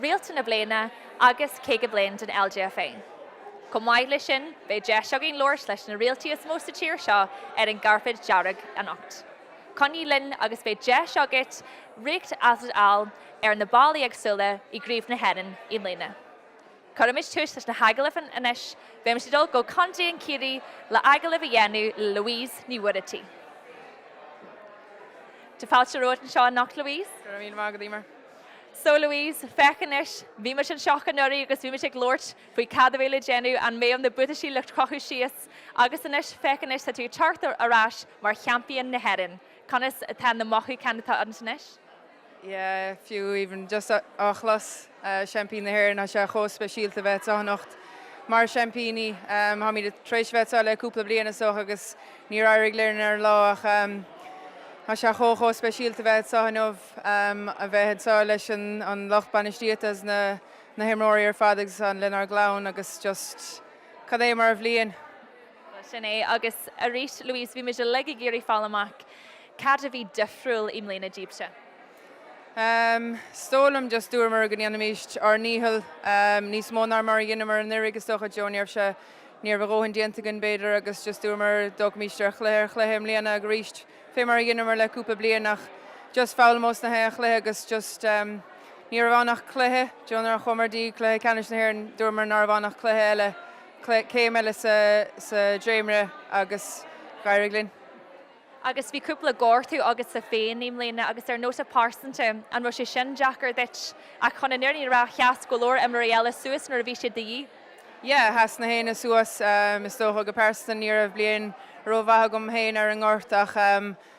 Réalta na Bliana agus 50 Bliain den LGFA. Chomh maith leis sin, beidh deis againn labhairt leis na réaltaí is mó sa tír seo ar an gcairpéad dearg anocht. Coinnigh linn agus beidh deis agat riocht a fháil ar na bealaí éagsúla i gCraobh na hÉireann i mbliana. Cuirfimid tús leis na hagallaimh anois, beimid ag dul go Contae an Chiarraí le agallamh a dhéanamh le Louise Ní Mhuircheartaigh. Tá fáilte romhat anseo anocht, Louise. Go raibh míle maith agat, Emer. So Louise, féach anois, bhí muid anseo anuraidh agus bhí muid ag labhairt faoi cad a bheidh le déanamh, an mbeadh na buataisí le crochadh síos agus anois, féach anois, tá tú ag teacht ar ais mar sheaimpín na hÉireann. Conas atá na mothúcháin atá ionat anois? Yeah, fiú even just á chlos, seaimpín na hÉireann, tá sé chomh speisialta bheith anseo anocht mar seaimpíní. Táimid tar éis bheith anseo le cúpla bliain is dócha agus níor éirigh linn ar an lá ach tá sé chomh chomh speisialta bheith anseo inniu. a bheith anseo leis an lucht bainistíochta agus na himreoirí ar fad agus lenár gclann agus just cad é mar bhliain. Bhuel, sin é. Agus arís, Louise, bhí muid uilig ag iarraidh fáil amach cad a bhí difriúil i mbliana díbhse? Is dóigh liom just dúramar go ndéanfaimis ár ndícheall níos mó ná mar a dheineamar anuraidh is dócha, Joe, ní raibh sé, ní raibh a dhóthain déanta againn b'fhéidir agus just dúramar dtógfaimis ar chluiche ar chluiche i mbliana arís. fé mar a dheineamar le cúpla bliain ach just foghlaim ós na haon chluiche agus just ní raibh ann ach cluiche, do you know nuair a chuamar dtí cluiche ceannais na hÉireann dúramar ná raibh ann ach cluiche eile, céim eile sa sa dréimire agus d'éirigh linn. Agus bhí cúpla gortú agatsa féin i mbliana agus ar nóta pearsanta, an raibh sé sin deacair duit? Ach chun an fhírinne a rá, sheas go leor imreoirí eile suas nuair a bhí siad de dhíth. Yeah, sheas na héinne suas. Is dócha go pearsanta ní raibh bliain rómhaith agam féin ar an ngort ach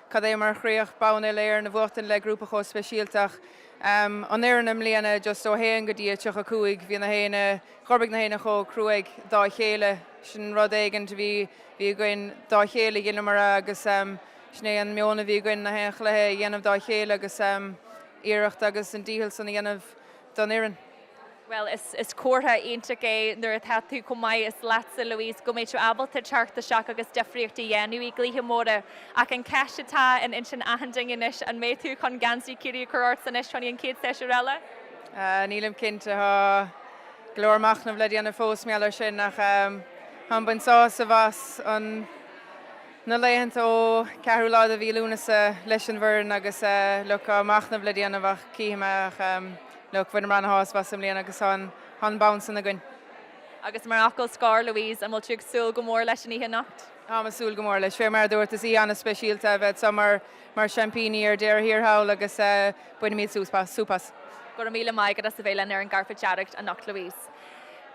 cad é mar chríoch bonn uile-Éireann a bhuachtaint le grúpa chomh speisialta ach an fhoireann i mbliana just ó 1 go dtí a 35 bhí na héinne, dh'oibrigh na héinne chomh cruaidh dá chéile. Sin rud éigint a bhí bhí againn dá chéile dheineamar é agus sin é an meon a bhí againn na haon chluiche a dhéanamh dá chéile agus iarracht agus an dícheall san a dhéanamh don fhoireann. Bhuel, is comhartha iontach é nuair atá tú chomh maith is leatsa, Louise, go mbeidh tú ábalta teacht isteach agus difríocht a dhéanamh i gcluiche móra. Ach an ceist atá in intinn achan duine anois, an mbeidh tú chun geansaí Ciarraí a chur ort anois chun an chéad séasúr eile? Nílim cinnte. Tá go leor machnaimh le déanamh fós mar gheall air sin ach táim ag baint sásamh as an na laethanta ó 4ú lá de mhí Lúnasa leis an bhfoireann agus look, tá machnamh le déanamh ach cífidh mé ach Look, bhaineamar ana-shásamh as i mbliana agus tá an tá an bonn san againn. Agus mar fhocal scoir, Louise, an bhfuil tú ag súil go mór leis an oíche anocht? Táim ag súil go mór leis. Fé mar a dúirt, is oíche ana-speisialta a bheith anseo mar mar seaimpíní ar deireadh thiar thall agus bainfimid súp as. Go raibh míle maith agat as a bheith linn ar an gcairpéad dearg anocht, Louise.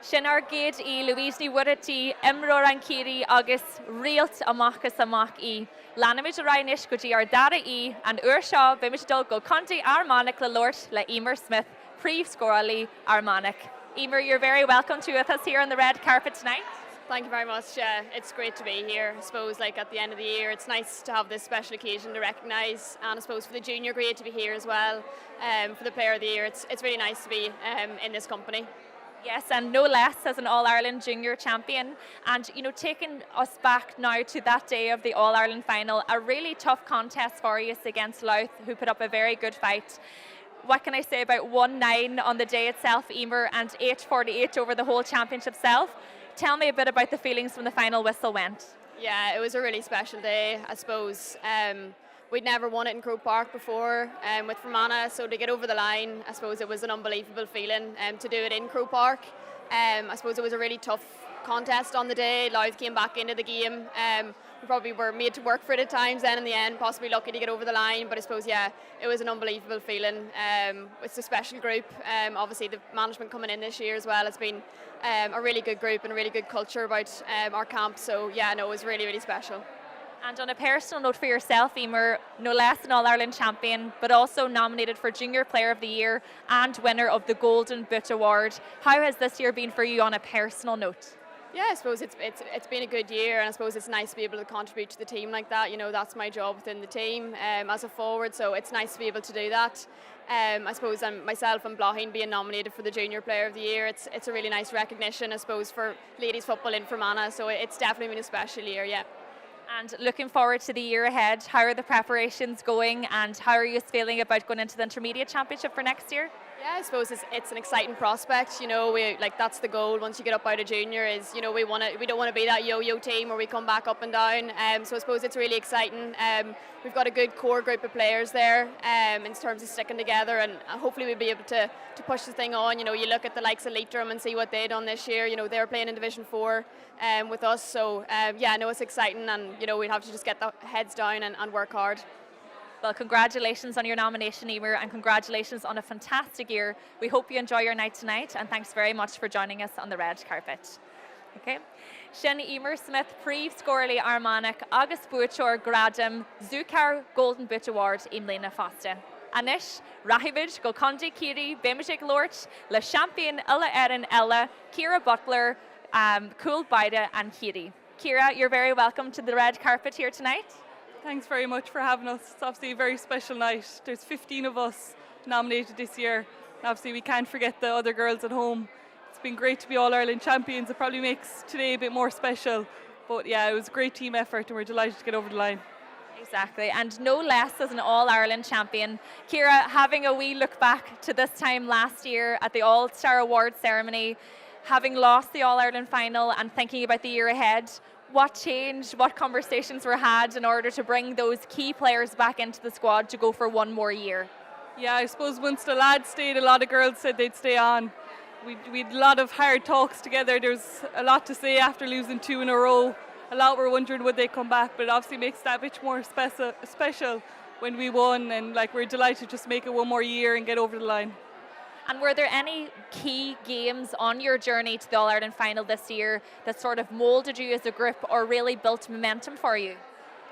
Sin ár gcéad aoi, Louise Ní Mhuircheartaigh, imreoir an Chiarraí agus réalt amach is amach í. Leanfaimid ar aghaidh anois go dtí ár dara aoi, an uair seo beimid ag dul go Contae Fhear Manach le labhairt le Emer Smith, príomhscórálaí Fhear Manach. Emer, you're very welcome to with us here on the red carpet tonight. Thank you very much. Yeah, it's great to be here. I suppose like at the end of the year it's nice to have this special occasion to recognise and I suppose for the junior grade to be here as well um, for the player of the year. It's, it's really nice to be um, in this company. Yes, and no less as an All-Ireland Junior champion. And, you know, taking us back now to that day of the All-Ireland final, a really tough contest for you against Louth, who put up a very good fight. What can I say about 1-9 on the day itself, Emer, and 8.48 over the whole championship itself? Tell me a bit about the feelings when the final whistle went. Yeah, it was a really special day, I suppose. Um, we'd never won it in Croke Park before um, with Fermanagh, so to get over the line, I suppose it was an unbelievable feeling um, to do it in Croke Park. Um, I suppose it was a really tough contest on the day. Louth came back into the game. Um, we probably were made to work for it at times then in the end, possibly lucky to get over the line, but I suppose, yeah, it was an unbelievable feeling. Um, it's a special group. Um, obviously, the management coming in this year as well has been um, a really good group and a really good culture about um, our camp. So, yeah, no, it was really, really special. And on a personal note for yourself, Emer, no less an All-Ireland champion, but also nominated for Junior Player of the Year and winner of the Golden Boot Award. How has this year been for you on a personal note? Yeah, I suppose it's, it's, it's been a good year and I suppose it's nice to be able to contribute to the team like that. You know, that's my job within the team um, as a forward, so it's nice to be able to do that. Um, I suppose I'm, myself and Blahin being nominated for the Junior Player of the Year, it's, it's a really nice recognition, I suppose, for ladies football in Fermanagh, so it's definitely been a special year, yeah. And looking forward to the year ahead, how are the preparations going and how are you feeling about going into the Intermediate Championship for next year? Yeah, I suppose it's, it's an exciting prospect you know we like that's the goal once you get up out of junior is you know we want to we don't want to be that yo-yo team where we come back up and down um, so I suppose it's really exciting um, we've got a good core group of players there um, in terms of sticking together and uh, hopefully we'll be able to to push the thing on you know you look at the likes of Leitrim and see what they've done this year you know they're playing in division 4 um, with us so um, yeah no it's exciting and you know we'd have to just get the heads down and, and work hard. Well, congratulations on your nomination, Emer, and congratulations on a fantastic year. We hope you enjoy your night tonight, and thanks very much for joining us on the red carpet. Okay. Sin Emer Smith príomhscórálaí Fhear Manach agus buaiteoir gradam Zucar Golden Boot Award i mbliana fosta. Anois, rachaimid go Contae Chiarraí beimid ag labhairt le seaimpín Uile-Éireann eile, Ciara Butler, um, cúl báire an Chiarraí. Ciara, you're very welcome to the red carpet here tonight. Thanks very much for having us. It's obviously a very special night. There's 15 of us nominated this year. And obviously we can't forget the other girls at home. It's been great to be All-Ireland champions. It probably makes today a bit more special. But yeah, it was a great team effort and we're delighted to get over the line. Exactly, and no less as an All-Ireland champion. Ciara, having a wee look back to this time last year at the All-Star Award ceremony, having lost the All-Ireland final and thinking about the year ahead, what changed, what conversations were had in order to bring those key players back into the squad to go for one more year? Yeah, I suppose once the lads stayed, a lot of girls said they'd stay on. We, we had a lot of hard talks together. There's a lot to say after losing two in a row. A lot were wondering would they come back, but it obviously makes that bit more special, special when we won and like we're delighted to just make it one more year and get over the line. And were there any key games on your journey to the All-Ireland final this year that sort of moulded you as a group or really built momentum for you?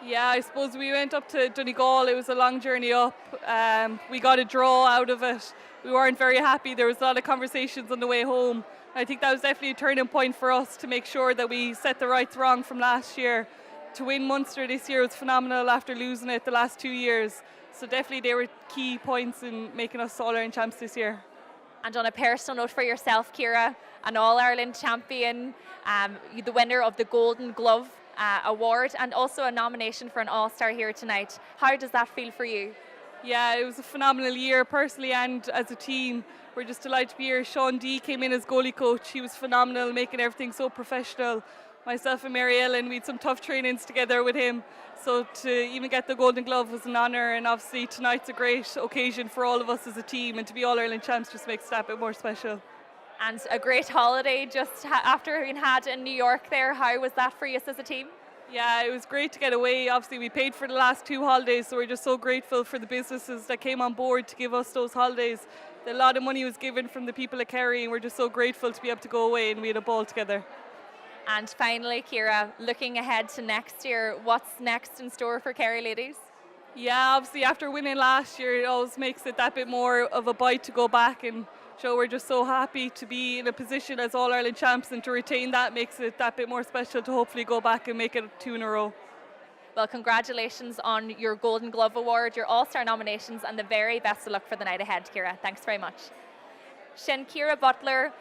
Yeah, I suppose we went up to Donegal. It was a long journey up. Um, we got a draw out of it. We weren't very happy. There was a lot of conversations on the way home. I think that was definitely a turning point for us to make sure that we set the rights wrong from last year. To win Munster this year was phenomenal after losing it the last two years. So definitely they were key points in making us All-Ireland champs this year. And on a personal note for yourself, Ciara, an All-Ireland champion, um, the winner of the Golden Glove uh, Award and also a nomination for an All-Star here tonight. How does that feel for you? Yeah, it was a phenomenal year personally and as a team. We're just delighted to be here. Sean D came in as goalie coach. He was phenomenal, making everything so professional. Myself and Mary Ellen, we had some tough trainings together with him. So to even get the Golden Glove was an honour and obviously tonight's a great occasion for all of us as a team and to be All-Ireland champs just makes that bit more special. And a great holiday just after having had in New York there. How was that for you as a team? Yeah, it was great to get away. Obviously, we paid for the last two holidays, so we're just so grateful for the businesses that came on board to give us those holidays. A lot of money was given from the people at Kerry, and we're just so grateful to be able to go away and we had a ball together. And finally, Ciara, looking ahead to next year, what's next in store for Kerry ladies? Yeah, obviously after winning last year, it always makes it that bit more of a bite to go back and show we're just so happy to be in a position as All-Ireland champs and to retain that makes it that bit more special to hopefully go back and make it two in a row. Well, congratulations on your Golden Glove Award, your All-Star nominations, and the very best of luck for the night ahead, Ciara. Thanks very much. Sin Ciara Butler,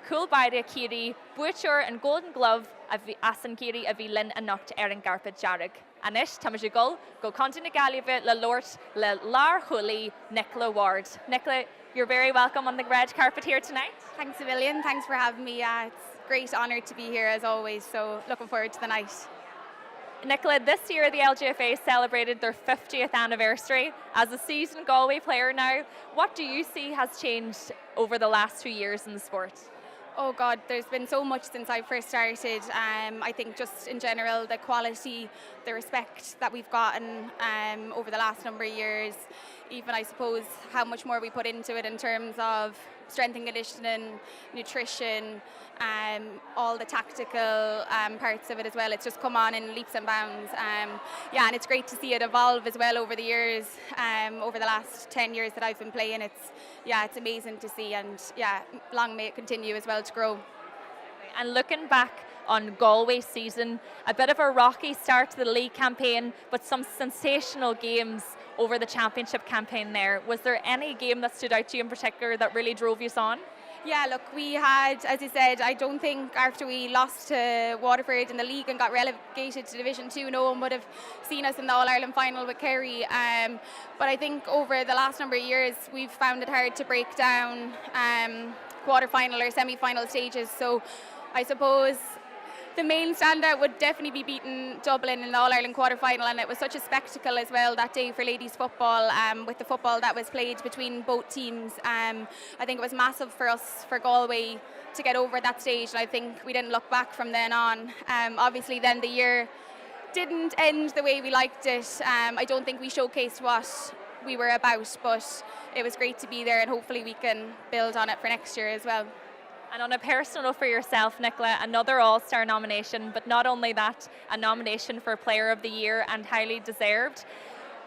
cúl báire Chiarraí, buaiteoir an Golden Glove as an Ciarraí a bhí linn anocht ar an gcairpéad dearg. Anois táimid ag dul go Contae na Gaillimhe le labhairt le lárchúlaí Nicola Ward. Nicola, you're very welcome on the red carpet here tonight. Thanks a million. Thanks for having me. Yeah, it's a great honour to be here as always, so looking forward to the night. Nicola, this year the LGFA celebrated their 50th anniversary. As a seasoned Galway player now, what do you see has changed over the last few years in the sport? Oh God, there's been so much since I first started. Um, I think just in general, the quality, the respect that we've gotten um, over the last number of years, even I suppose how much more we put into it in terms of strength and conditioning, nutrition, um, all the tactical um, parts of it as well. It's just come on in leaps and bounds. Um, yeah, and it's great to see it evolve as well over the years. Um, over the last 10 years that I've been playing, it's yeah, it's amazing to see, and yeah, long may it continue as well to grow. And looking back on Galway season, a bit of a rocky start to the league campaign, but some sensational games over the championship campaign there. Was there any game that stood out to you in particular that really drove you on? Yeah, look, we had, as you said, I don't think after we lost to Waterford in the league and got relegated to Division 2, no one would have seen us in the All-Ireland final with Kerry. Um, but I think over the last number of years, we've found it hard to break down um, quarter-final or semi-final stages. So I suppose the main standout would definitely be beating Dublin in the All-Ireland quarter-final and it was such a spectacle as well that day for ladies football um, with the football that was played between both teams. Um, I think it was massive for us, for Galway, to get over that stage and I think we didn't look back from then on. Um, obviously then the year didn't end the way we liked it. Um, I don't think we showcased what we were about, but it was great to be there and hopefully we can build on it for next year as well. And on a personal note for yourself, Nicola, another All-Star nomination, but not only that, a nomination for Player of the Year and highly deserved.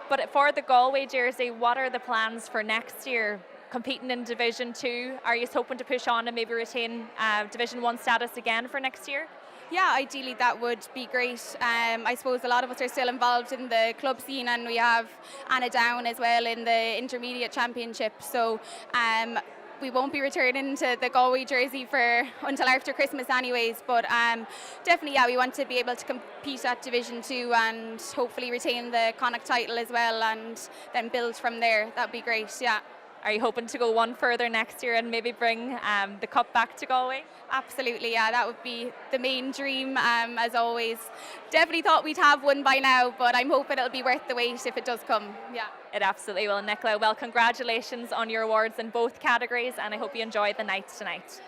But for the Galway jersey, what are the plans for next year? Competing in Division 2, are you hoping to push on and maybe retain uh, Division 1 status again for next year? Yeah, ideally that would be great. Um, I suppose a lot of us are still involved in the club scene and we have Anna Down as well in the intermediate championship. So um, we won't be returning to the Galway jersey for until after Christmas anyways but um, definitely yeah we want to be able to compete at Division 2 and hopefully retain the Connacht title as well and then build from there that'd be great yeah. Are you hoping to go one further next year and maybe bring um, the cup back to Galway? Absolutely, yeah, that would be the main dream um, as always. Definitely thought we'd have one by now, but I'm hoping it'll be worth the wait if it does come. Yeah. It absolutely will, Nicola. Well, congratulations on your awards in both categories, and I hope you enjoy the night tonight.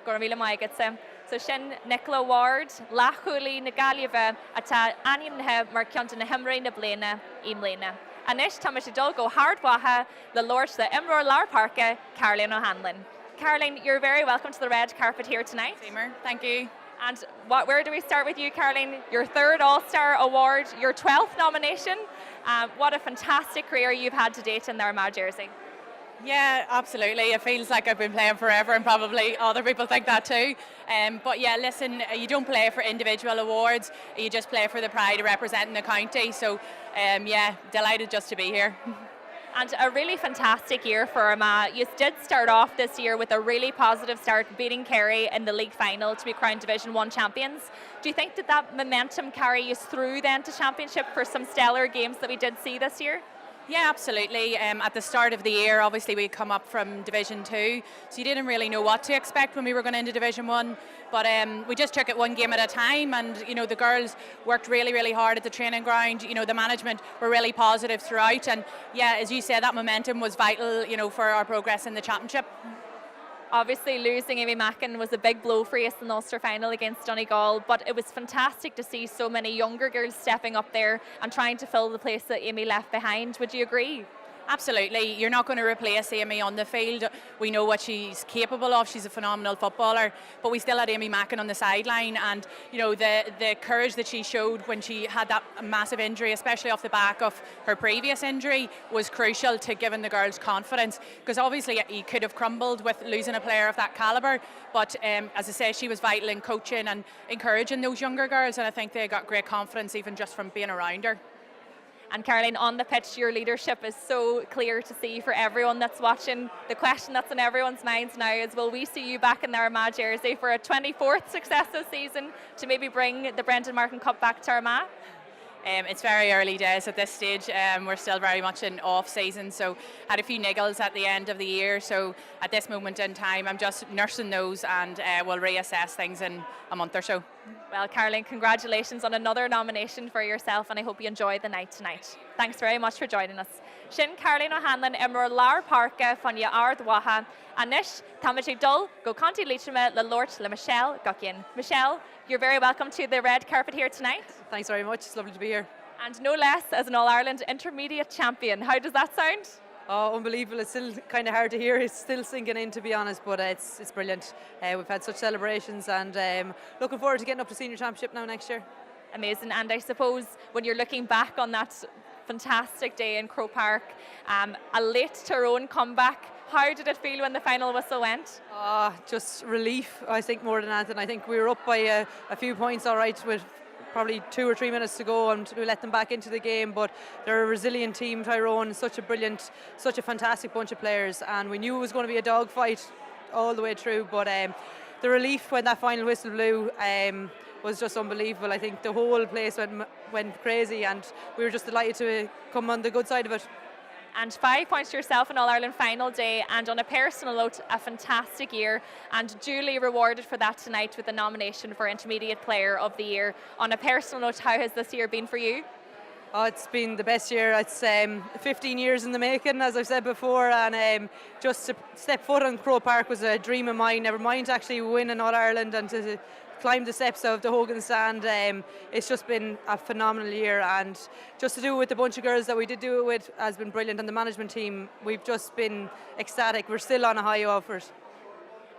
Go raibh míle maith agatsa. So sin Nicola Ward, leathchúlaí na Gaillimhe, atá ainmnithe mar ceann de na himreoirí na bliana i mbliana. Anois tá muid ag dul go hArd Mhacha le labhairt le imreoir lár páirce, Caroline O'Hanlon. Caroline, you're very welcome to the red carpet here tonight. Seymour, thank you. And what, where do we start with you, Caroline? Your third All-Star award, your 12th nomination. Um, what a fantastic career you've had to date in the Armagh jersey. Yeah, absolutely. It feels like I've been playing forever and probably other people think that too. Um, but yeah, listen, you don't play for individual awards, you just play for the pride of representing the county. So um, yeah, delighted just to be here. And a really fantastic year for Armagh. You did start off this year with a really positive start, beating Kerry in the league final to be crowned Division 1 champions. Do you think that that momentum carry you through then to championship for some stellar games that we did see this year? Yeah, absolutely. Um, at the start of the year, obviously we come up from Division 2, so you didn't really know what to expect when we were going into Division 1. But um, we just took it one game at a time, and you know the girls worked really, really hard at the training ground. You know the management were really positive throughout, and yeah, as you said, that momentum was vital, you know, for our progress in the championship. Obviously, losing Amy Mackin was a big blow for us in the Ulster final against Donegal, but it was fantastic to see so many younger girls stepping up there and trying to fill the place that Amy left behind. Would you agree? Absolutely. You're not going to replace Amy on the field. We know what she's capable of. She's a phenomenal footballer. But we still had Amy Mackin on the sideline and you know the the courage that she showed when she had that massive injury, especially off the back of her previous injury, was crucial to giving the girls confidence. Because obviously you could have crumbled with losing a player of that caliber. But um, as I say, she was vital in coaching and encouraging those younger girls and I think they got great confidence even just from being around her. And Caroline, on the pitch, your leadership is so clear to see for everyone that's watching. The question that's in everyone's minds now is, will we see you back in the Armagh jersey for a 24th successive season to maybe bring the Brendan Martin Cup back to Armagh? Um, it's very early days at this stage. Um, we're still very much in off season, so had a few niggles at the end of the year. So at this moment in time, I'm just nursing those and uh, we'll reassess things in a month or so. Well, Caroline, congratulations on another nomination for yourself and I hope you enjoy the night tonight. Thanks very much for joining us. Sin Caroline O'Hanlon imreoir lár páirce fá choinne Ard Mhacha. Anois, táimid ag dul go Contae Liatroma le labhairt le Michelle Guckian. Michelle, you're very welcome to the red carpet here tonight. Thanks very much. It's lovely to be here. And no less as an All-Ireland Intermediate champion. How does that sound? Oh, unbelievable. It's still kind of hard to hear. It's still sinking in, to be honest, but uh, it's, it's brilliant. Uh, we've had such celebrations and um, looking forward to getting up to senior championship now next year. Amazing. And I suppose when you're looking back on that fantastic day in Crow Park, um, a late Tyrone comeback, how did it feel when the final whistle went? Ah, uh, just relief, I think, more than anything. I think we were up by a, a few points all right with probably two or three minutes to go and we let them back into the game but they're a resilient team Tyrone such a brilliant such a fantastic bunch of players and we knew it was going to be a dogfight all the way through but um, the relief when that final whistle blew um, was just unbelievable. I think the whole place went, went crazy and we were just delighted to come on the good side of it. And five points to yourself in All-Ireland final day and on a personal note a fantastic year and duly rewarded for that tonight with the nomination for Intermediate Player of the Year. On a personal note, how has this year been for you? Oh, it's been the best year. It's um, 15 years in the making, as I've said before, and um, just to step foot on Croke Park was a dream of mine. Never mind to actually win in All Ireland and to climb the steps of the Hogan stand. Um, it's just been a phenomenal year, and just to do it with the bunch of girls that we did do it with has been brilliant. And the management team, we've just been ecstatic. We're still on a high offer.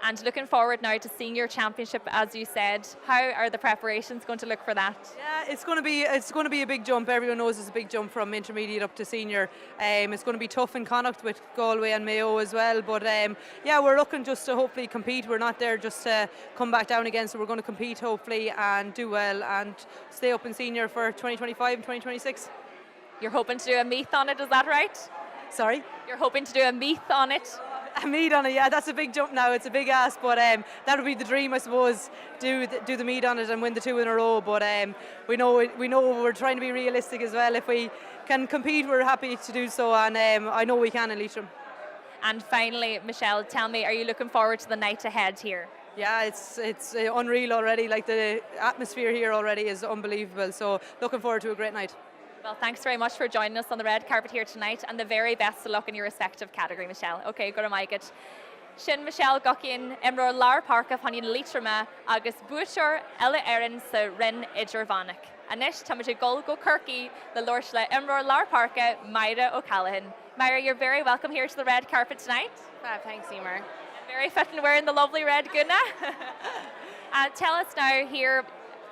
And looking forward now to senior championship, as you said. How are the preparations going to look for that? Yeah, it's going to be it's going to be a big jump. Everyone knows it's a big jump from intermediate up to senior. Um, it's going to be tough in Connacht with Galway and Mayo as well. But um, yeah, we're looking just to hopefully compete. We're not there just to come back down again, so we're going to compete hopefully and do well and stay up in senior for 2025 and 2026. You're hoping to do a meet on it, is that right? Sorry? You're hoping to do a meet on it? A meet on it, yeah, that's a big jump now. It's a big ask, but um, that would be the dream, I suppose. Do the, do the meet on it and win the two in a row. But um, we know we know we're trying to be realistic as well. If we can compete, we're happy to do so, and um, I know we can in Leitrim. And finally, Michelle, tell me, are you looking forward to the night ahead here? Yeah, it's it's uh, unreal already. Like the atmosphere here already is unbelievable. So looking forward to a great night. Well, thanks very much for joining us on the red carpet here tonight and the very best of luck in your respective category, Michelle. Okay, go raibh maith agat. Sin Michelle Guckian, imreoir lár páirce fá choinne Liatroma agus buaiteoir Uile-Éireann sa Roinn Idirmheánach. Anois táimid ag dul go Corcaigh le labhairt le imreoir lár páirce Máire O'Callaghan. Máire, you're very welcome here to the red carpet tonight. Fab, thanks Emer. Very fit and wearing the lovely red guna. uh, tell us now here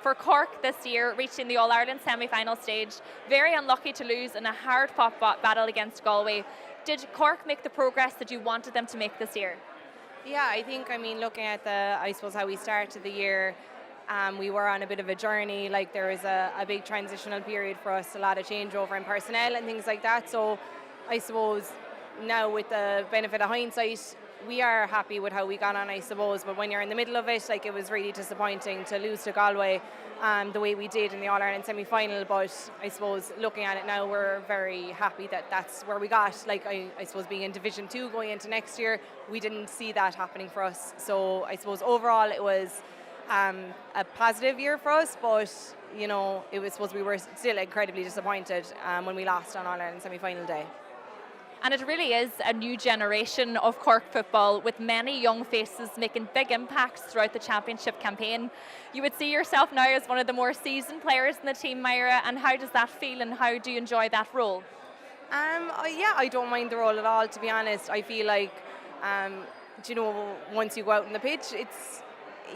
for Cork this year, reaching the All-Ireland semi-final stage, very unlucky to lose in a hard-fought battle against Galway. Did Cork make the progress that you wanted them to make this year? Yeah, I think, I mean, looking at the, I suppose, how we started the year, um, we were on a bit of a journey. Like there was a, a big transitional period for us, a lot of changeover in personnel and things like that. So I suppose now with the benefit of hindsight, we are happy with how we got on, I suppose. But when you're in the middle of it, like it was really disappointing to lose to Galway um, the way we did in the All-Ireland semi-final. But I suppose looking at it now, we're very happy that that's where we got. Like I, I suppose being in Division 2 going into next year, we didn't see that happening for us. So I suppose overall it was um, a positive year for us, but you know, it was suppose we were still incredibly disappointed um, when we lost on All-Ireland semi-final day. And it really is a new generation of Cork football with many young faces making big impacts throughout the championship campaign. You would see yourself now as one of the more seasoned players in the team, Myra, and how does that feel and how do you enjoy that role? Um, yeah, I don't mind the role at all, to be honest. I feel like, um, do you know, once you go out on the pitch, it's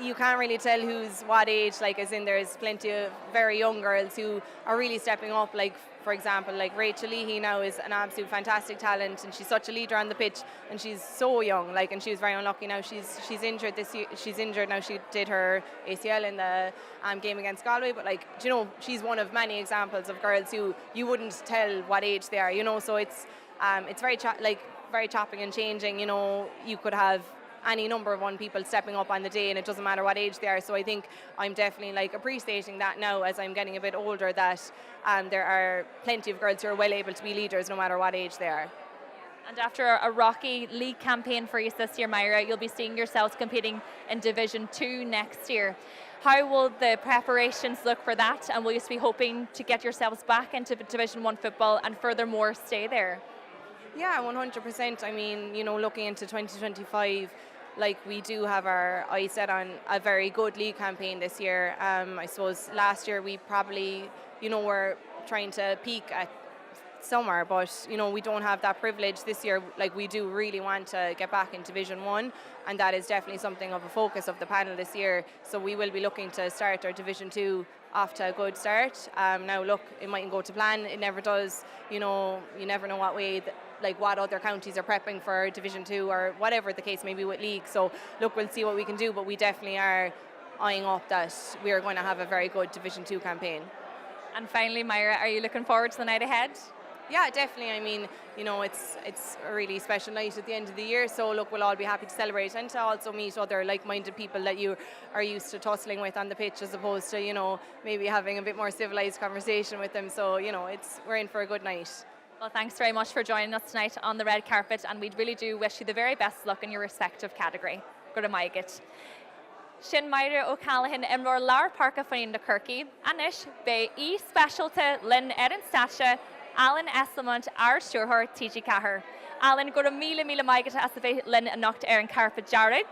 you can't really tell who's what age, like as in there's plenty of very young girls who are really stepping up, like for example, like Rachel Leahy now is an absolute fantastic talent and she's such a leader on the pitch and she's so young, like and she was very unlucky now she's she's injured this year, she's injured now she did her ACL in the um, game against Galway but like do you know she's one of many examples of girls who you wouldn't tell what age they are you know so it's um, it's very like very chopping and changing you know you could have any number of one people stepping up on the day and it doesn't matter what age they are so I think I'm definitely like appreciating that now as I'm getting a bit older that um, there are plenty of girls who are well able to be leaders no matter what age they are. And after a rocky league campaign for you this year, Myra, you'll be seeing yourselves competing in Division 2 next year. How will the preparations look for that? And will you be hoping to get yourselves back into Division 1 football and furthermore stay there? Yeah, 100%. I mean, you know, looking into 2025, like we do have our eyes set on a very good league campaign this year. Um, I suppose last year we probably, you know, were trying to peak at summer, but you know we don't have that privilege this year. Like we do really want to get back in Division One, and that is definitely something of a focus of the panel this year. So we will be looking to start our Division Two off to a good start. Um, now look, it mightn't go to plan. It never does. You know, you never know what way. Th like what other counties are prepping for Division 2 or whatever the case may be with league. So look, we'll see what we can do, but we definitely are eyeing up that we are going to have a very good Division 2 campaign. And finally, Myra, are you looking forward to the night ahead? Yeah, definitely. I mean, you know, it's it's a really special night at the end of the year, so look, we'll all be happy to celebrate and to also meet other like-minded people that you are used to tussling with on the pitch as opposed to, you know, maybe having a bit more civilized conversation with them. So, you know, it's we're in for a good night. Well, thanks very much for joining us tonight on the red carpet and we really do wish you the very best luck in your respective category. Go raibh maith agat. Sin Máire O'Callaghan, imreoir lár páirce fá choinne Corcaigh. Anois, beidh aoi speisialta linn ar an stáitse, Alan Esslemont, Ard-Stiúrthóir TG4. Alan, go raibh míle míle maith agat as a bheith linn anocht ar an chairpéad dearg.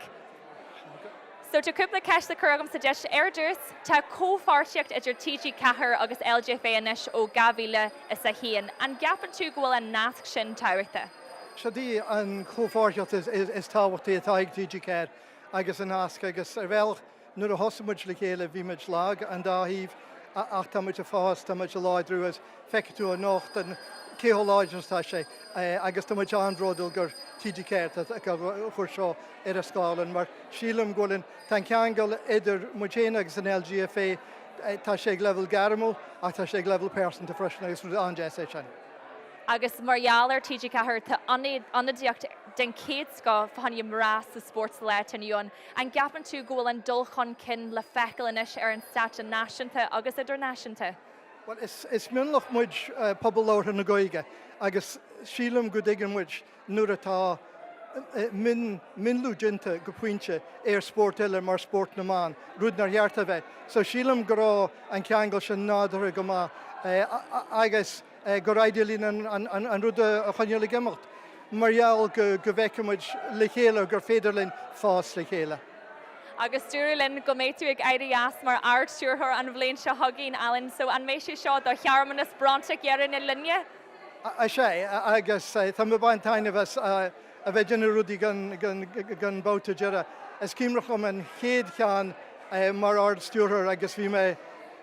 So tá cúpla ceist le cur agamsa duit. Ar dtús, tá comhpháirtíocht idir TG4 agus LGFA anois ó 2001. An gceapann tú go bhfuil an nasc sin tábhachtach? Siod í an chomhpháirtíocht is tábhachtaí atá ag TG4 agus an nasc agus ar bhealach nuair a thosaigh muid le chéile bhí muid lag an dá thaobh ach tá muid ag fás, tá muid ag láidriú agus feicfidh tú anocht an cé chomh láidir is atá sé agus tá muid an-bhródúil gur TG4 atá ag cur seo ar an scáileán mar sílim go bhfuil an, tá an ceangal idir muid féin agus an LGFA, tá sé ag leibhéal gairmiúil ach tá sé ag leibhéal pearsanta freisin agus rud an-deas é sin. Agus mar gheall ar TG4 tá ionadaíocht den chéad scoth fá choinne mná sa spórt sa lá atá inniu ann. An gceapann tú go bhfuil an dul chun cinn le feiceáil anois ar an stáitse náisiúnta agus idirnáisiúnta? Bhuel, is mionlach muid, pobal labhartha na Gaeilge, agus sílim go dtuigeann muid nuair atá mionlú déanta go pointe ar spórt eile mar spórt na mban, rud nár cheart a bheith. So sílim go raibh an ceangal sin nádúrtha go maith agus gur éirigh linn an rud a choinneáil ag imeacht mar gheall go bhfeiceann muid le chéile gur féidir linn fás le chéile. Agus dúradh linn go mbeidh tú ag éirí as mar Ard-Stiúrthóir an bhliain seo chugainn, Alan, so an mbeidh sé seo do shearmanas bronnta dheireadh na linne? Is ea, agus tá mé ag baint taitneamh as a bheith ag déanamh rudaí don babhta deireadh. Is cuimhneach liom an chéad cheann mar Ard-Stiúrthóir agus bhí mé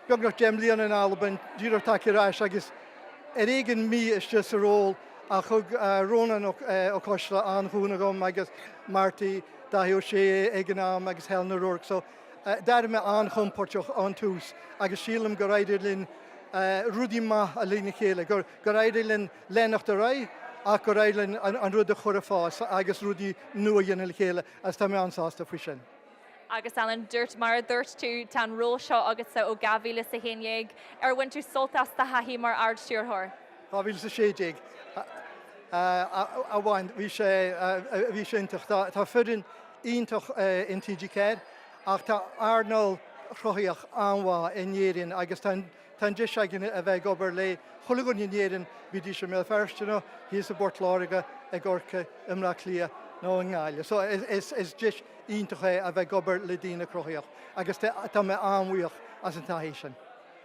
beagnach 10 mbliana in Albain, díreach tagtha ar ais agus ar éigean mí istigh sa ról ach thug Rónán Ó Coistealbha an-chúnamh dhom agus Marty, Dáithí Ó Sé ag an am agus Helen O'Rourke so d'éirigh mé an-chompordach ón tús agus sílim gur éirigh linn rudaí maith a lena chéile, gur éirigh linn leanacht ar aghaidh ach gur éirigh linn an rud a chur ag fás agus rudaí nua a dhéanamh le chéile agus tá mé an-sásta faoi sin. Agus Alan, dúirt, mar a dúirt tú, tá an ról seo agatsa ó 2011. Ar bhain tú sult as do thaithí mar Ard-Stiúrthóir? 2016 a bhain, bhí sé, bhí sé iontach. Tá foireann iontach in TG4 ach tá earnáil chruthaitheach an-mhaith in Éirinn agus tá an deis againn a bheith ag obair le chuile dhuine in Éirinn, bídís i mBéal Feirste nó thíos i bPort Láirge, i gCorcaigh, i mBleá Cliath nó i nGaillimh. So is deis iontach é a bheith ag obair le daoine cruthaitheach agus tá mé an-bhuíoch as an taithí sin.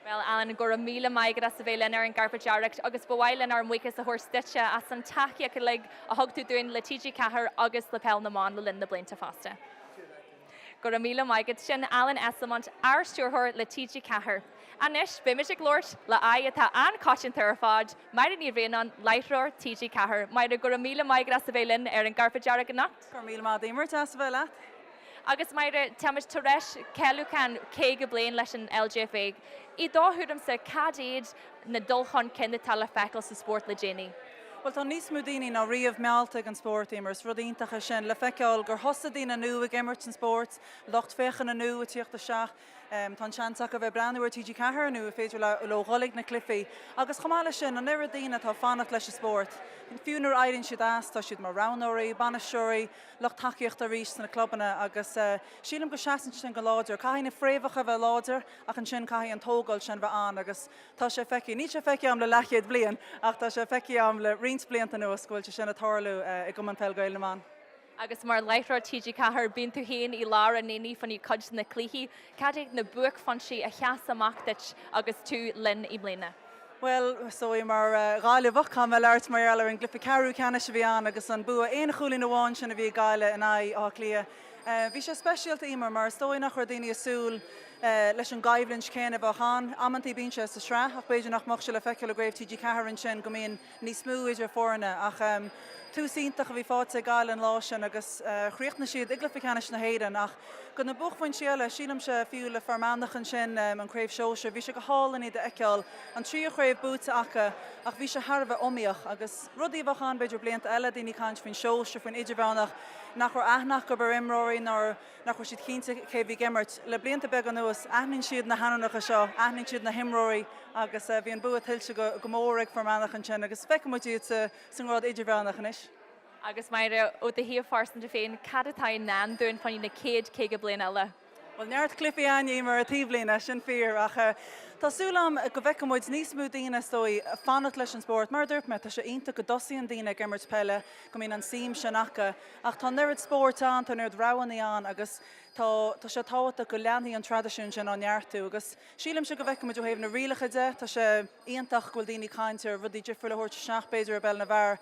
Bhuel, Alan, go raibh míle maith agat as a bheith linn ar an gcairpéad dearg agus ba mhaith linn ár mbuíochas a thabhairt duitse as an tacaíocht uilig a thug tú dúinn le TG4 agus le Peil na mBan le linn na blianta fosta. Go raibh míle maith agat. Sin Alan Esslemont, Ard-Stiúrthóir le TG4. Anois, beimid ag labhairt le aghaidh atá an-choitianta ar fad, Máire Ní Bhraonáin, láithreoir TG4. Máire, go raibh míle maith agat as a bheith linn ar an gcairpéad dearg anocht. Go raibh míle maith agat, Emer, deas a bheith leat. Agus Máire, táimid tar éis ceiliúchán 50 bliain leis an LGFA. I do thuairimse, cad iad na dul chun cinn atá le feiceáil sa spórt le déanaí? Bhuel, tá níos mó daoine ná riamh meallta ag an spórt, Emer. Is rud iontach é sin le feiceáil gur thosaigh daoine nua ag imirt an spóirt, lucht féachana nua ag tíocht isteach. Tá an seans acu a bheith ag breathnú ar TG4 nó is féidir leo dhul ag na cluichí. Agus chomh maith leis sin, an oiread daoine atá ag fanacht leis an spórt, fiú nuair a éiríonn siad as, tá siad mar roghnóirí, bainisteoirí, lucht tacaíochta arís sna clubanna agus sílim go seasann sin go láidir. Caithfidh na fréamhacha a bheith láidir ach ansin caithfidh an tógáil sin bheith ann agus tá sé feicthe, níl sé feicthe agam le leathchéad bliain ach tá sé feicthe agam le roinnt blianta anuas go bhfuil sé sin ag tarlú i gCumann Peil Gael na mBan. Agus mar láithreoir TG4, bíonn tú féin i lár an aonaigh fá choinne cuid de na cluichí. Cad iad na buaicphointí a sheas amach duit agus tú linn i mbliana? Bhuel, is dóigh mar Ghaillimheach, caithfidh mé labhairt mar gheall ar an gcluiche ceathrú ceannais a bhí ann agus an bua aon chúilín amháin sin a bhí ag Gaillimh in aghaidh Átha Cliath. Bhí sé speisialta, Emer, mar is dóigh nach raibh daoine ag súil leis an gcoimhlint chéanna a bheadh ann. Amantaí bíonn sé sa sraith ach b'fhéidir nach mbeadh sé le feiceáil i gCraobh TG4 ansin go mbíonn níos mó idir foirne. Ach tús iontach a bhí faighte ag Gaillimh an lá sin agus chríochnaigh siad i gcluiche ceannais na hÉireann. Ach go na buaicphointí eile, sílimse, fiú le Fear Manach ansin, an Craobh Shóisir, bhí sé go hálainn iad a fheiceáil, an tríú chraobh buaite acu ach bhí sé thar a bheith iomaíoch agus rudaí a bheadh ann b'fhéidir blianta eile, daoine ag caint faoin sóisir, faoin idirmheánach, nach raibh aithne acu ar imreoirí ná nach raibh siad cinnte cé a bhí ag imirt. Le blianta beaga anuas, aithníonn siad na hainmneacha seo, aithníonn siad na himreoirí agus bhí an bua tuillte go mór ag Fear Manach ansin agus feicfidh muid iad sa ngrád idirmheánach anois. Agus Máire, ó do thaobh phearsanta féin, cad atá i ndán dúinn fá choinne na chéad 50 bliain eile? Bhuel, neart cluichí againn, Emer, an taobhlíne, sin fíor, ach tá súil agam go bhfeicfidh muid níos mó daoine, is dóigh, ag fanacht leis an spórt. Mar a dúirt mé, tá sé iontach go dtosaíonn daoine ag imirt peile, go mbíonn an suim sin acu, ach tá an oiread spóirt ann, tá an oiread roghanna ann agus tá tá sé tábhachtach go leanfaidh an traidisiún sin á neartú agus sílimse go bhfeicfidh muid ó thaobh na rialacha de, tá sé iontach go bhfuil daoine ag caint ar rudaí difriúla a thabhairt isteach b'fhéidir i bpeil na bhfear.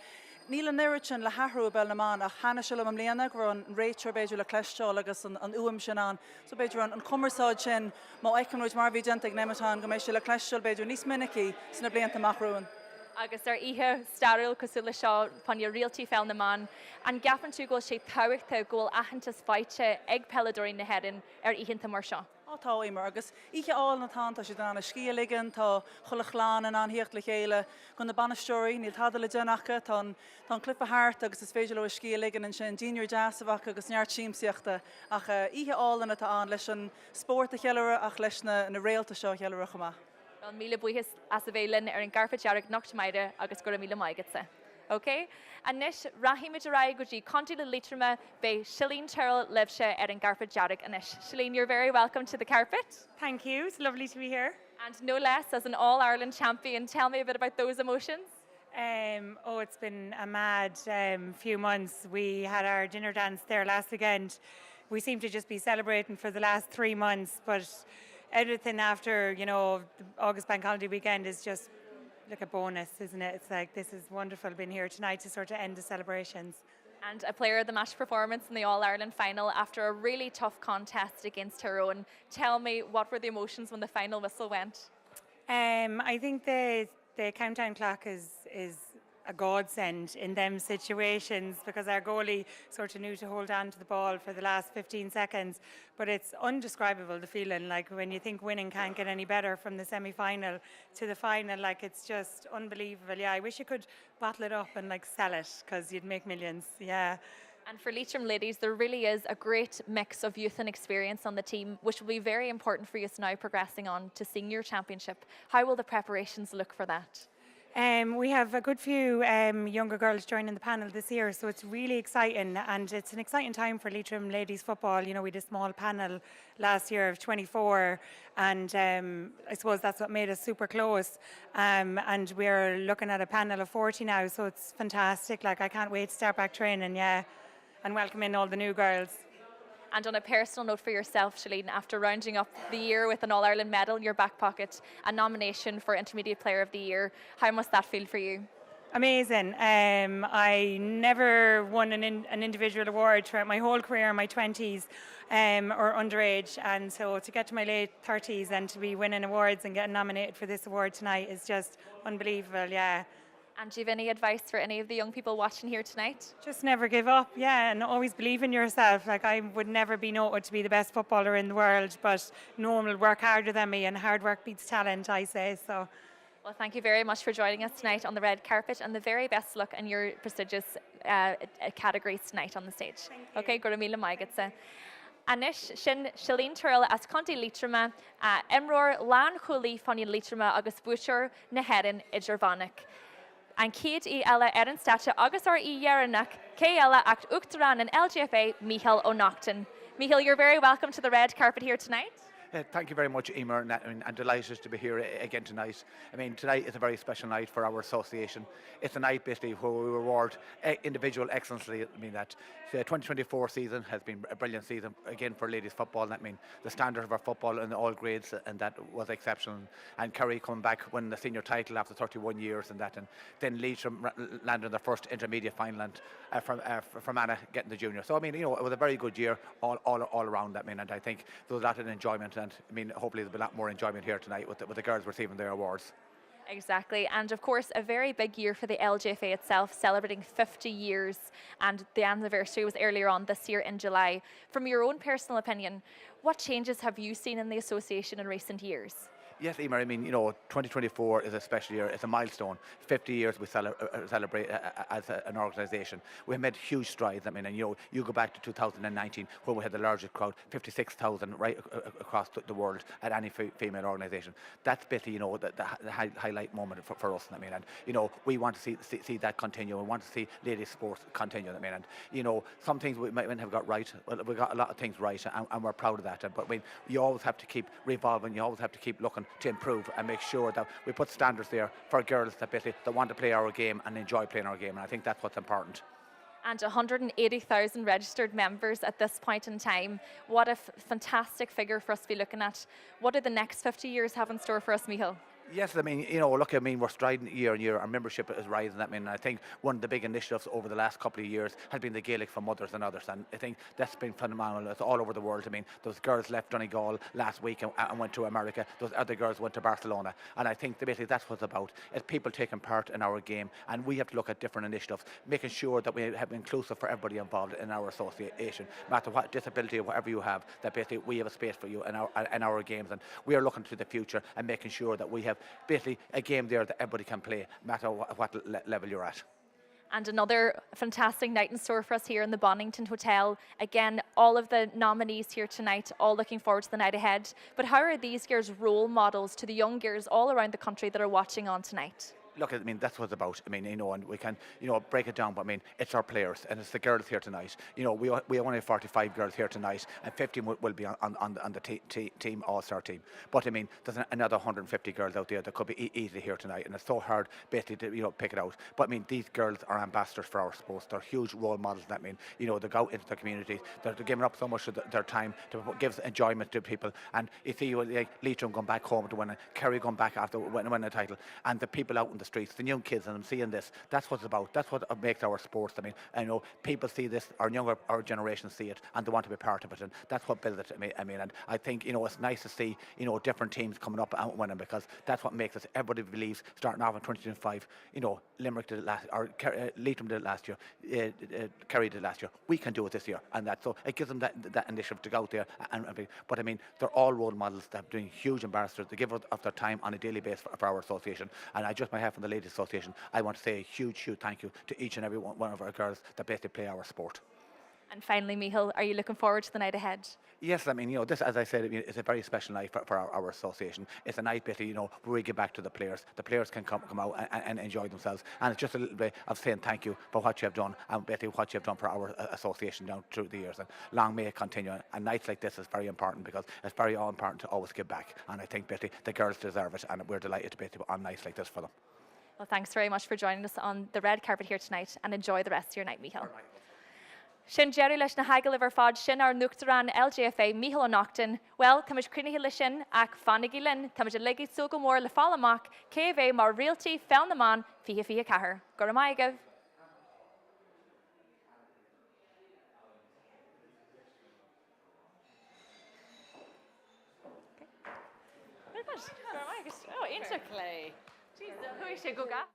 Níl an oiread sin le hathrú i bpeil na mban ach thaitnigh sé liom i mbliana go raibh an réiteoir b'fhéidir le cloisteáil agus an fhuaim sin ann. So b'fhéidir an chumarsáid sin má fheiceann muid mar a bhí déanta ag Nemeton go mbeidh sé le cloisteáil b'fhéidir níos minicí sna blianta amach romhainn. Agus ar oíche stairiúil cosúil le seo fá choinne réaltaí pheil na mban, an gceapann tú go bhfuil sé tábhachtach go bhfuil aitheantas faighte ag peileadóirí na hÉireann ar oícheanta mar seo? Á tá, Emer, agus oíche álainn atá ann, tá siad in ann a scíth a ligean, tá chuile chlann in ann thíocht le chéile, go na bainisteoirí, níl tada le déanamh acu, tá an, tá an cluiche thart agus is féidir leo a scíth a ligean ansin, dinnéar deas a bheith acu agus neart siamsaíochta. Ach oíche álainn atá ann leis an spórt a cheiliúradh ach leis na, na réalta seo a cheiliúradh chomh maith. Bhuel, míle buíochas as a bheith linn ar an gcairpéad dearg anocht, Máire, agus go raibh míle maith agatsa. Ok. Anois, rachaimid ar aghaidh go dtí Contae Liatroma. Beidh Sileen Tyrrell libhse ar an gcairpéad dearg anois. Sileen, you're very welcome to the carpet. Thank you. It's lovely to be here. And no less, as an All-Ireland champion, tell me a bit about those emotions. Um, oh, it's been a mad um, few months. We had our dinner dance there last weekend. We seem to just be celebrating for the last three months, but everything after, you know, the August Bank Holiday weekend is just like a bonus, isn't it? It's like this is wonderful being here tonight to sort of end the celebrations. And a player of the match performance in the All-Ireland final after a really tough contest against Tyrone. Tell me, what were the emotions when the final whistle went? Um, I think the the countdown clock is is a godsend in them situations because our goalie sort of knew to hold on to the ball for the last 15 seconds but it's undescribable the feeling like when you think winning can't get any better from the semi-final to the final like it's just unbelievable yeah I wish you could bottle it up and like sell it because you'd make millions yeah And for Leitrim ladies, there really is a great mix of youth and experience on the team, which will be very important for you now progressing on to senior championship. How will the preparations look for that? Um, we have a good few um, younger girls joining the panel this year, so it's really exciting and it's an exciting time for Leitrim ladies football. You know, we had a small panel last year of 24 and um, I suppose that's what made us super close. Um, and we're looking at a panel of 40 now, so it's fantastic. Like I can't wait to start back training, yeah, and welcome in all the new girls. And on a personal note for yourself, Shalene, after rounding up the year with an All-Ireland medal in your back pocket, a nomination for Intermediate Player of the Year, how must that feel for you? Amazing. Um, I never won an, in, an individual award throughout my whole career in my 20s um, or underage. And so to get to my late 30s and to be winning awards and getting nominated for this award tonight is just unbelievable, yeah. And do you have any advice for any of the young people watching here tonight? Just never give up, yeah, and always believe in yourself. Like I would never be noted to be the best footballer in the world, but no one will work harder than me, and hard work beats talent, I say. So. Well, thank you very much for joining us tonight on the red carpet and the very best luck in your prestigious uh, categories tonight on the stage. Okay, go raibh míle maith agatsa. Anois sin Sileen Tyrrell as Contae Liatroma, imreoir lánchúlaí fá choinne Liatroma agus buaiteoir na hÉireann idirmheánach. An chéad aoi eile ar an stáitse agus ár aoi dheireanach, cé eile ach Uachtarán an LGFA, Mícheál Ó Neachtain. Mícheál, you're very welcome to the red carpet here tonight. Uh, thank you very much, Emer, and, and, and delighted to be here again tonight. I mean, tonight is a very special night for our association. It's a night basically where we reward eh, individual excellence. I mean, that the 2024 season has been a brilliant season again for ladies football. And I mean, the standard of our football in all grades and that was exceptional. And Kerry coming back winning the senior title after 31 years and that, and then Leitrim landing their first intermediate final and uh, from uh, from Anna getting the junior. So I mean, you know, it was a very good year all all all around. I mean, and I think there was a lot of enjoyment, and I mean, hopefully there'll be a lot more enjoyment here tonight with the, with the girls receiving their awards. Exactly. And of course, a very big year for the LGFA itself, celebrating 50 years. And the anniversary was earlier on this year in July. From your own personal opinion, what changes have you seen in the association in recent years? Yes, Emer, I mean, you know, 2024 is a special year. It's a milestone. 50 years we cele uh, uh, celebrate uh, as a, an organisation. We have made huge strides. I mean, and you know, you go back to 2019 where we had the largest crowd, 56,000 right across the world at any female organisation. That's basically, you know, the, the, the highlight moment for, for us. I mean, and you know, we want to see, see, see that continue. We want to see ladies sports continue. I mean, and you know, some things we might have got right. Well, we got a lot of things right, and, and we're proud of that. But I mean, you always have to keep revolving. You always have to keep looking to improve and make sure that we put standards there for girls that basically that want to play our game and enjoy playing our game. And I think that's what's important and 180,000 registered members at this point in time. What a fantastic figure for us to be looking at. What do the next 50 years have in store for us, Michal? Yes, I mean, you know, look, I mean, we're striding year on year. Our membership is rising. I mean, I think one of the big initiatives over the last couple of years has been the Gaelic for Mothers and others, and I think that's been phenomenal. It's all over the world. I mean, those girls left Donegal last week and, and went to America. Those other girls went to Barcelona, and I think basically that's what it's about. It's people taking part in our game, and we have to look at different initiatives, making sure that we have inclusive for everybody involved in our association, no matter what disability or whatever you have, that basically we have a space for you in our, in our games, and we are looking to the future and making sure that we have basically a game there that everybody can play, no matter what, what le level you're at. And another fantastic night in store for us here in the Bonnington Hotel. Again, all of the nominees here tonight, all looking forward to the night ahead. But how are these girls role models to the young girls all around the country that are watching on tonight? look, I mean, that's what it's about. I mean, you know, and we can, you know, break it down, but I mean, it's our players and it's the girls here tonight. You know, we, we only have 45 girls here tonight and 15 will, will be on, on, on the team, all-star team. But I mean, there's an, another 150 girls out there that could be e easily here tonight and it's so hard basically to, you know, pick it out. But I mean, these girls are ambassadors for our sports. They're huge role models. I mean, you know, they go out into the community. They're, they're giving up so much of the, their time to give enjoyment to people. And you see, like Leitrim going back home to win it, Kerry going back after winning, winning the title, and the people out in the streets, the young kids, and I'm seeing this. That's what it's about. That's what makes our sports. I mean, I know people see this, our younger our generation see it, and they want to be part of it, and that's what builds it. I mean, I mean, and I think you know it's nice to see you know different teams coming up and winning because that's what makes us. Everybody believes starting off in 2025, you know, Limerick did it last, or uh, Leitrim did it last year, uh, uh, Kerry did it last year. We can do it this year, and that so it gives them that that initiative to go out there. And, and be, but I mean, they're all role models. They're doing huge ambassadors. They give of their time on a daily basis for, for our association. And I just my behalf of the Ladies Association, I want to say a huge, huge thank you to each and every one, one of our girls that basically play our sport. And finally, Michal, are you looking forward to the night ahead? Yes, I mean, you know, this, as I said, it's a very special night for, for our, our association. It's a night, basically, you know, where we give back to the players. The players can come, come out and, and enjoy themselves. And it's just a little bit of saying thank you for what you have done and basically what you have done for our uh, association down through the years. And long may it continue. And nights like this is very important because it's very important to always give back. And I think basically the girls deserve it and we're delighted to be on nights like this for them. Well, thanks very much for joining us on the red carpet here tonight and enjoy the rest of your night, Michal. Sin deireadh leis na hagallaimh ar fad sin ár n-uachtarán LGFA, Mícheál Ó Neachtain. Bhuel, táimid críochnaithe leis sin, ach fanaigí linn, táimid uilig ag súil go mór le fáil amach cé a bheidh mar réaltaí Pheil na mBan 2024. Go raibh maith agaibh! Very good. Go raibh maith agat. Oh, iontach. Chuaigh sé go gasta.